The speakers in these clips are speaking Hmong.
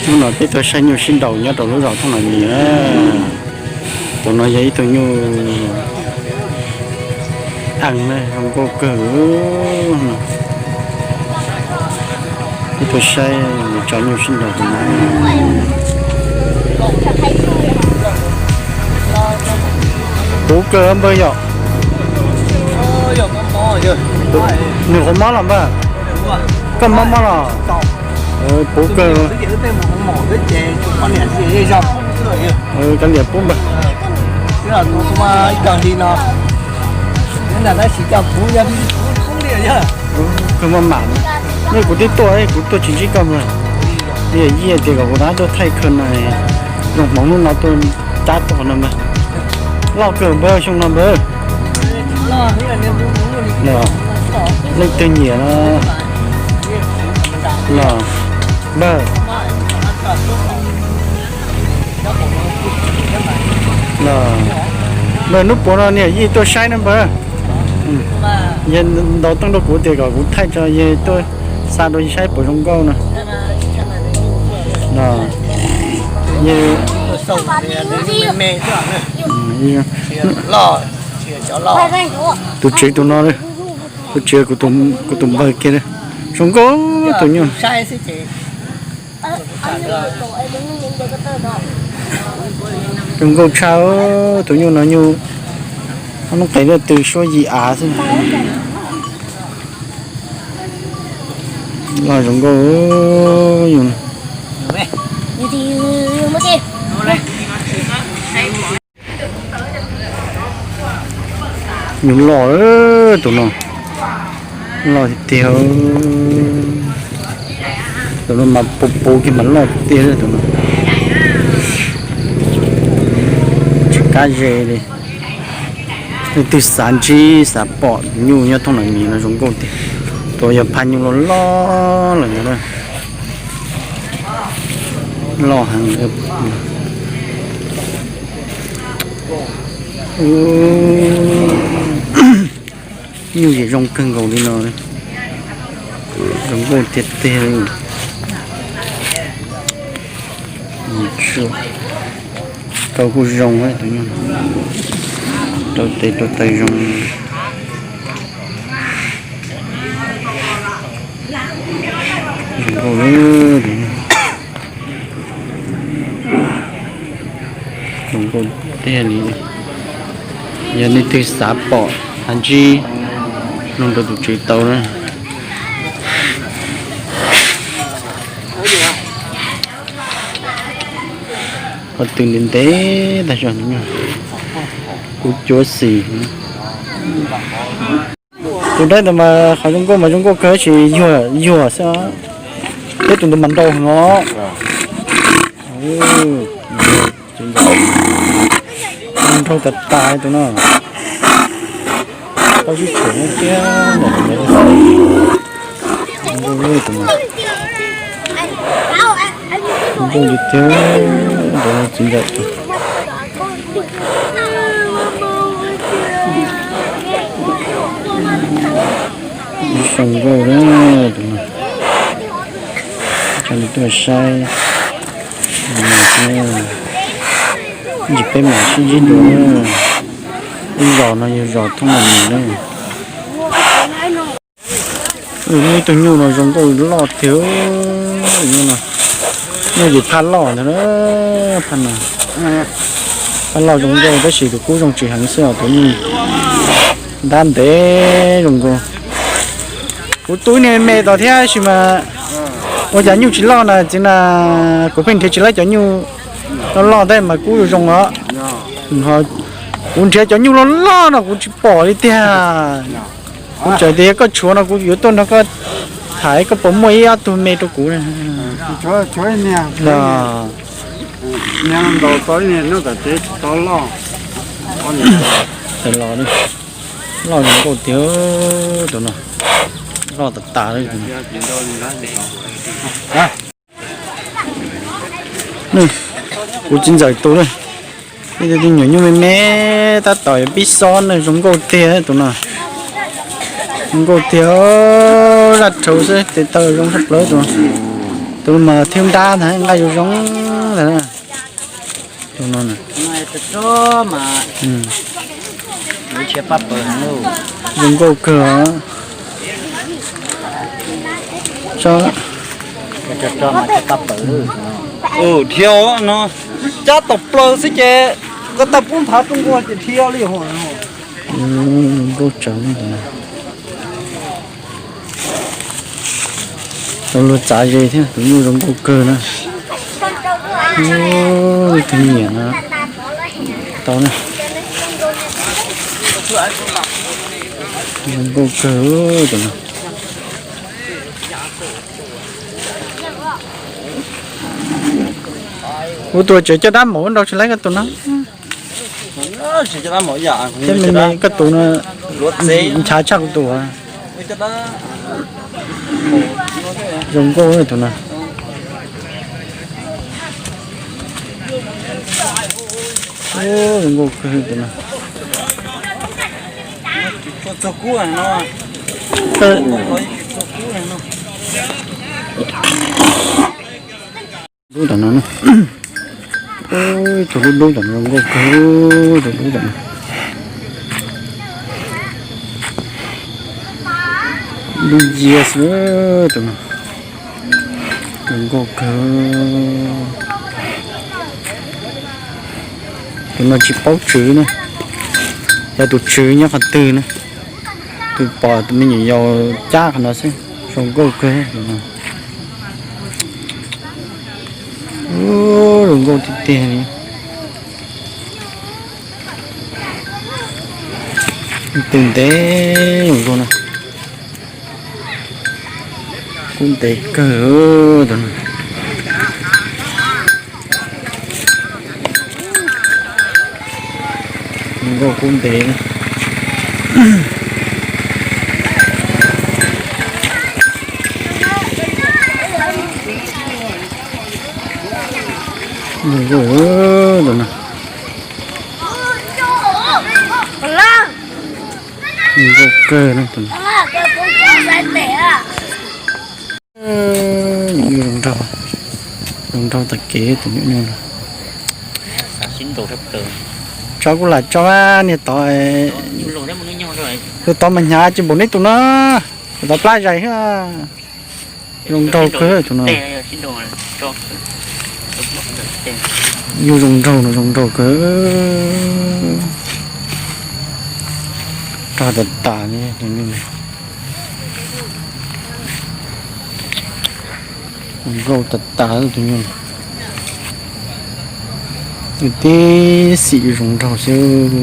Hnub no peb tuaj saib nyuj sib nraus nyob rau lub zos Thoob Nom Mis na. Tus no yog ib tug nyuj ees na, zoo nkauj kawg no. Peb tuaj saib tso nyuj sib nraus tus no. Puv kawg npawg yom. Nws qhuav mob los npawg? Koj mob mob los? Puv kawg. Cov liam pub npawg. Kawg maj mam na. Nej kuv twb tuaj, kuv tuaj tsis ntsib koj npawg. Yij tias kom kuv rov tuaj thaij kawg no, zoo hmoov hnub no tuaj cab tau no npawg. Loj kawg npawg xyoo no npawg. Leej twg nyiam no los npawg. Npawg, hnub puav no niam yij tuaj saib na npawg. Yawg ntaus teej rau kuv tias kom kuv thaij tso yawg tuaj xa rau saib puas zoo nkauj no. Tus tswv tus no, tus tswv kuv tus npawg kiag, zoo nkauj tus nyuj. Zoo nkauj tshaj tus nyuj no, nyuj ob lub qe leej twg suab yim av xwb. Loj zoo nkauj. Nyuj loj, tus no loj tiag tiag. Tus no mas puv puv kiag mas loj tiag tiag tus no. Tsis kab ze li. Leej twg xav ntsib xav pom nyuj nyob Thoob Nom Mis no zoo nkauj tiag. Tus yog phaj nyuj loj loj lawm ntag. Loj heev. Nyuj yeej zoo kawg nkaus li no, zoo nkauj tiag tiag li. Rau kuj zoo, rau tes rau taw zoo. Zoo nkauj tiag li. Yog leej twg xav pom xav ntsib, nug rau tus tswv tau na. Qhov twg ntev ntev tag zog, kuv cuav xim. Tus dawb ntawd mas qhov zoo nkauj mas zoo nkauj kawg, tab sis yuag yuag xwb. Peb tus ntawd mas nrau heev os. Nrau tas tas tus no. Tau sib tshuam thiab. Nrau tus no. Nrau tiag tiag. Nrau txiv ntxawm tus. Zoo nkauj na tus no. Coj nej tuaj saib. Ntsis peb mam sib ntsib dua na. Lub zos no yog zos Thoob Nom Mis na. Ib tug nyuj no zoo nkauj loj tiag. Nyuj no, nyuj yim phaj loj ntag, phaj no. Phaj loj zoo nkauj tab sis tus kub zoo tsis heev xwb os, tus nyuj ntab ntev zoo nkauj. Kuv tu ib niag me me tos thiab sis mas ua cas nyuj tsis loj na txiv na. Kuv pheej nrhiav tsis laj cov nyuj loj loj tab mas kub zoo zoo os. Kuv nrhiav cov nyuj loj loj no kuv tsis pom li tiag. Kuv tseem tias yog koj tshuav no kuv yuav tuaj nrog koj tham koj puas muaj ib ob tug me rau kuv. Loj zoo nkauj tiag tus no. Loj tas tas li. Kuv txiv ntxawm tus na, ib tug nyuam nyuj me me tab tom yuav pib xob na, zoo nkauj tiag tus no. Zoo nkauj tiag, zaj rhau xwb tes taw zoo tshaj plaws tus no. Tus mas thiab nrab ntag, nqa zoo zoo ntag. Tus no na. Zoo nkauj kawg. Dhia no cab tawm plaws xwb ces koj tawm pub nthav rau nkuaj ces dhia li hos. Zoo nkauj tsawv. Tau luag txav ze thiab, tus nyuj zoo nkauj kawg na. Tus nyiam no tau na. Zoo nkauj kawg tus no. Kuv tus tseem coj dab maum nrau tsis laib koj tus no. Thiab me me koj tus no nchav tshaj kuv tus. Zoo nkauj tus no. Zoo nkauj kawg tus no. Dub tom no, tus dub dub tom no zoo nkauj kawg, tus dub tom no. Dub nciab xwb tus no, zoo nkauj kawg. Tus no tsis paub tswv na, yog tus tswv nyob qhov twg na, tus pom tus me nyuam yaus cab qhov no xwb, zoo nkauj kawg. Zoo nkauj tiag tiag li. Tus ntev zoo nkauj na. Kub ntev kawg. Nkauj kub ntev. Nkauj tus no. Nkauj kawg no tus no. Nyuj zoo nraug, zoo nraug tag kev tus nyuj no. Tso kuj lam tso niag tod, tus tod mas hnyav tsis npaum neb tus no, tus tod plab zais thiab. Zoo nraug kawg tus no. Nyuj zoo nraug no zoo nraug kawg. Rog tas tas li tus nyuj. Zoo nraug tas tas tus nyuj. Nws tib xim zoo nraug xwb.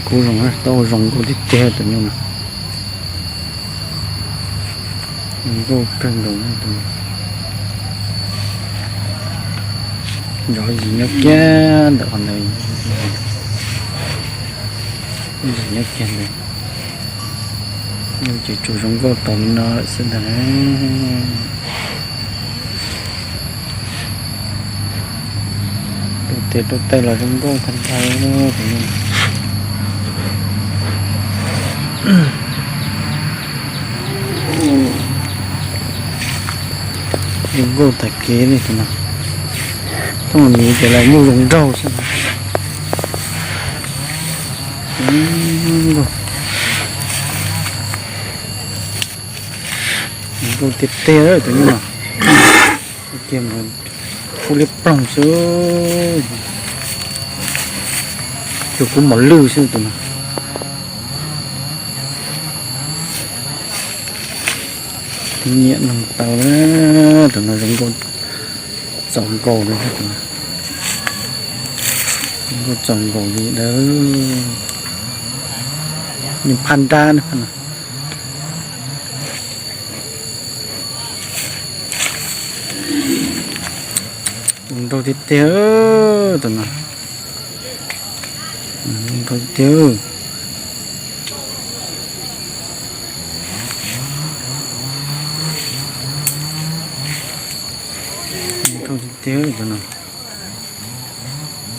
Kuv zoo tau zoo nkauj tiag tiag tus nyuj no. Zoo nkauj kawg nkaus tus no. Nrov zis nyob kiag ntawm qhov ntawd. Zis nyob kiag ntawd. Ces tsuas zoo nkauj tau li no lawm xwb ntag. Rau tes rau taw los zoo nkauj tag nrho. Zoo nkauj tag kev li tus no. Thooj miv ces los nyuj zoo nraug xwb. Zoo nkauj tiag tiag tus nyuj no. Ua kiag mus ua liab ploog xwb. Cuag kub mos lwj xwb tus no. Nyiam no tau, tus no zoo nkauj txaus nkaus li, zoo nkauj txaus nkaus li dawb. Nws phaj nrab no. Zoo nraug tiag tiag tus no. Zoo nraug tiag. Zoo nraug tiag tiag tus no.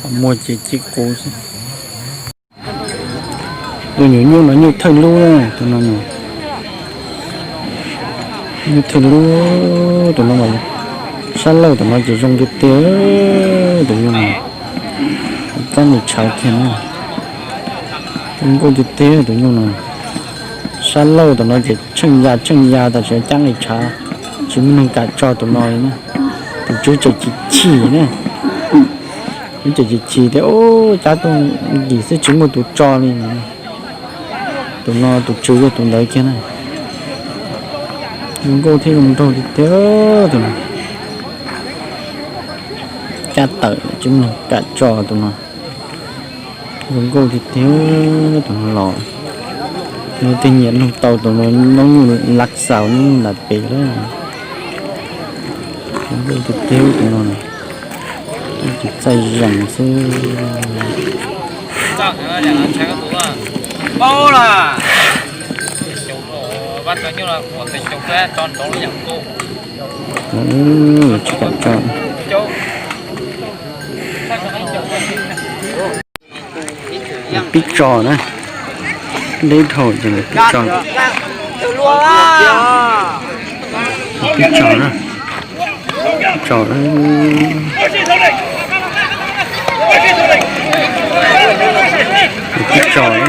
Qhov muag ces ci qus xwb. Tus nyuam nyuj no nyuj thawj lub, tus no nyuj thawj lub, tus no mas sab laug tus no ces zoo tiag tiag, tus nyuj no caab li tshav kiag na, zoo nkauj tiag tiag tus nyuj no. Sab laug tus no ces tsheej ya tsheej ya tam sim caab li tshav, tsis muaj neeg kam tso tus no li na. Tus tswv tseem chim chim na, tswv tseem chim chim tias ub, cab tuaj lim xwb tsis muaj tus tso li. Tus no tus tswv yog tus ntawd kiag na. Zoo nkauj thiab zoo nraug tiag tiag tus no. Cab tawm tsis muaj neeg kam tso tus no. Zoo nkauj tiag tiag tus no los. Yog tej nyiam noog tau tus no, noob nyuj lav xaus noob nyuj nram pem lawm. Zoo nkauj tiag tiag tus no, tus txaij zees xwb. Tsis kam tso. Pib tso na, deb dhau ces pib tso. Pib tso na, tso na, pib tso na, pib tso na.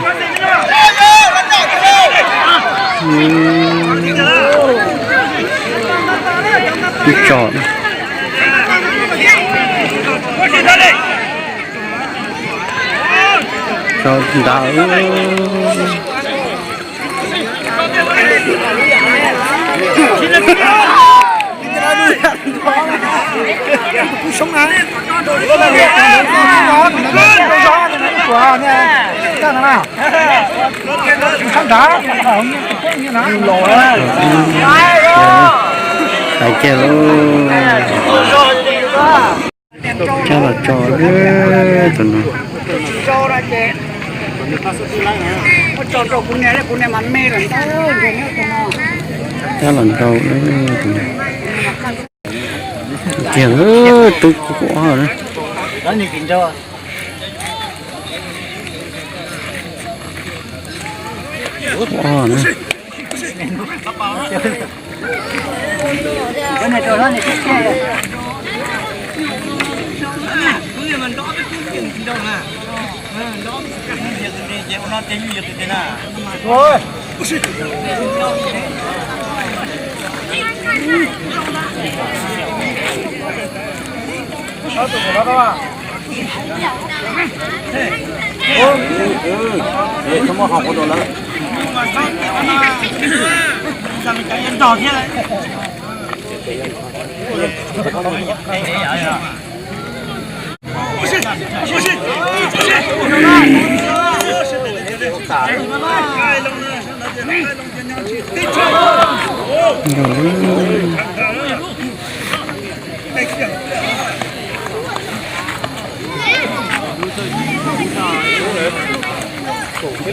Tso nrad. Hais kiag lauj. Cab los tso tus no. Cab los nrau tus no. Kiag twb kuv ob na. Ob na.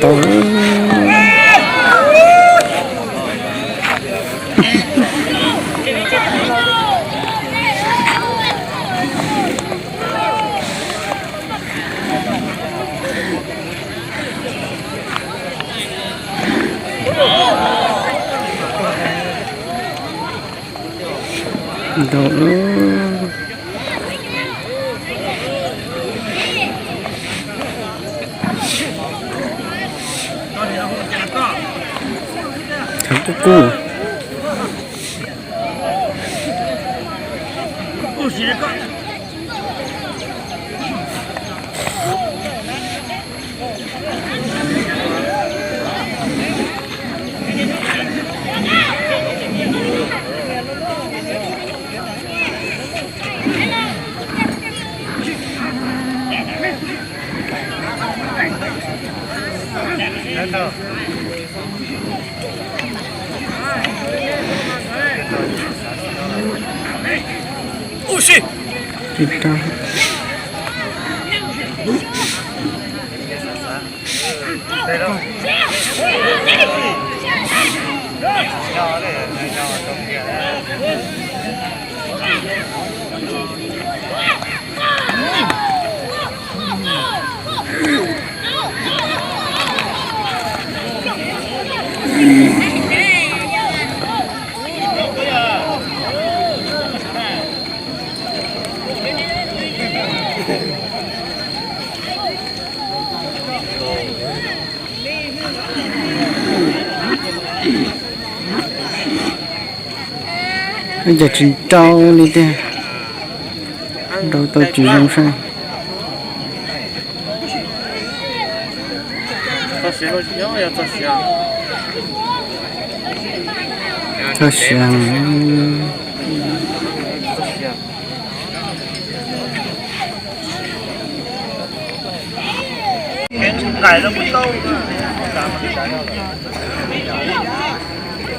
Tau. Ntau. Thaum kuj kuj. Cas tsis nrau li tiag, nrau tau tsis zoo saib. Txog siav.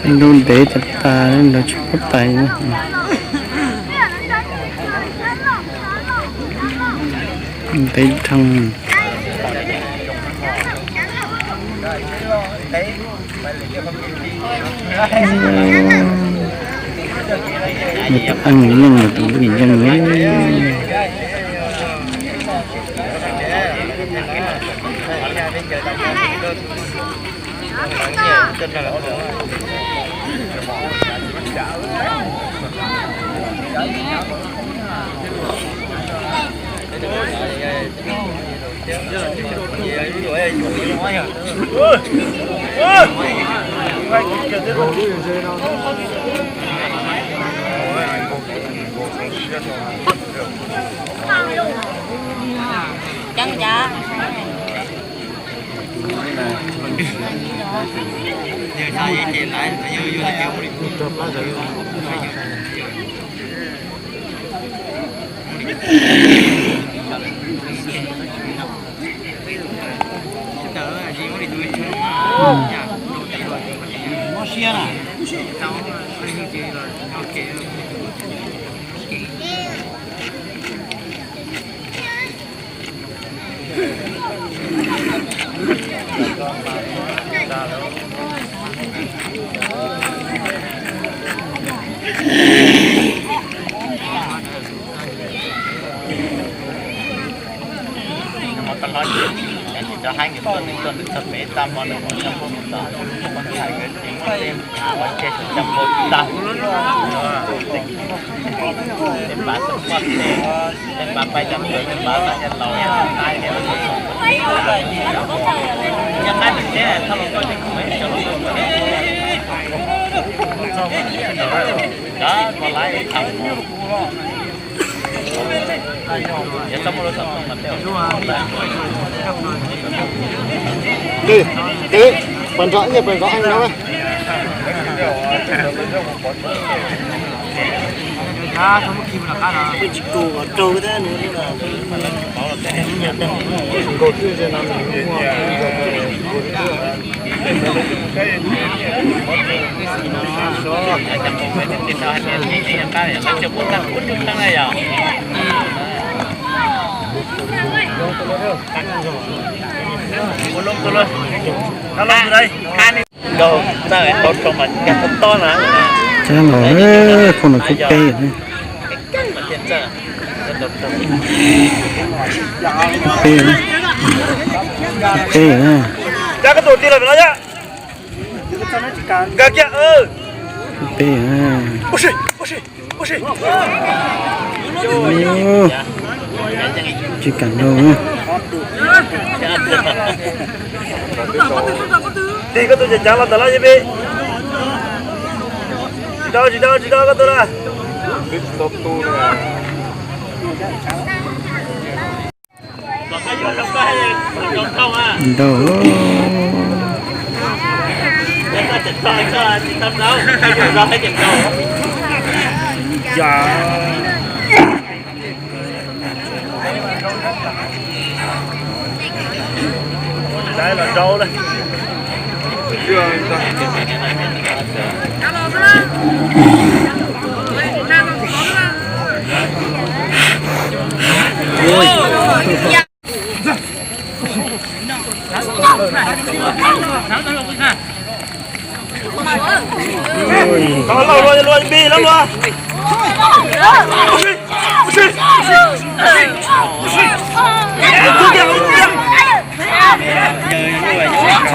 Lub ntev tas tas lawv tsis paub tais. Ntev dhau. Nws tus eej yeej, nws tus lwj yeej. Ej, ej, pas nrog, ej, pas nrog ej no. Tsis kum kom raug thiab nws. Nkaus twb ze no nws muaj. Cab los, khau no khau peb, peb, peb, Nkag kiag. Peb, tsis kam nrau. Tig koj tus caj cav los ntawm lawv yog peb. Tsis tau, tsis tau, tsis tau koj tus na. Ntau. Los rau lawm. Tau lauj, luaj, luaj, bi lauj, luaj.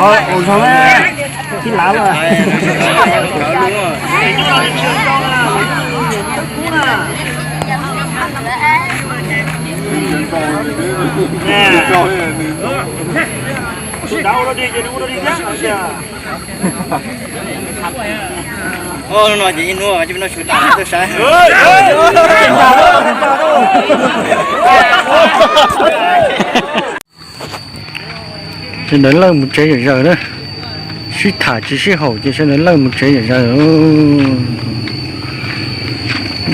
Ua zog na, tib lav lawm. Nws ua dog dig ces nws ua dog dig thiab no tiag. No ces ib hnub no sawv daws tuaj saib. Sawv daws lawj mus tsev zom zaws na. Sib tham tsis sib haum ces sawv daws lawj mus tsev zom zaws.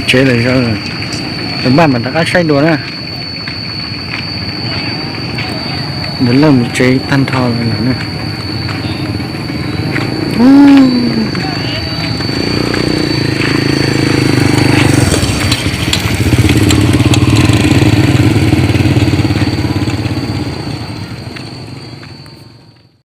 Tsev lawm zaws, tus npaj mam rov qab saib dua na. Ntawd lawj mus tsev tag nrho lawm na.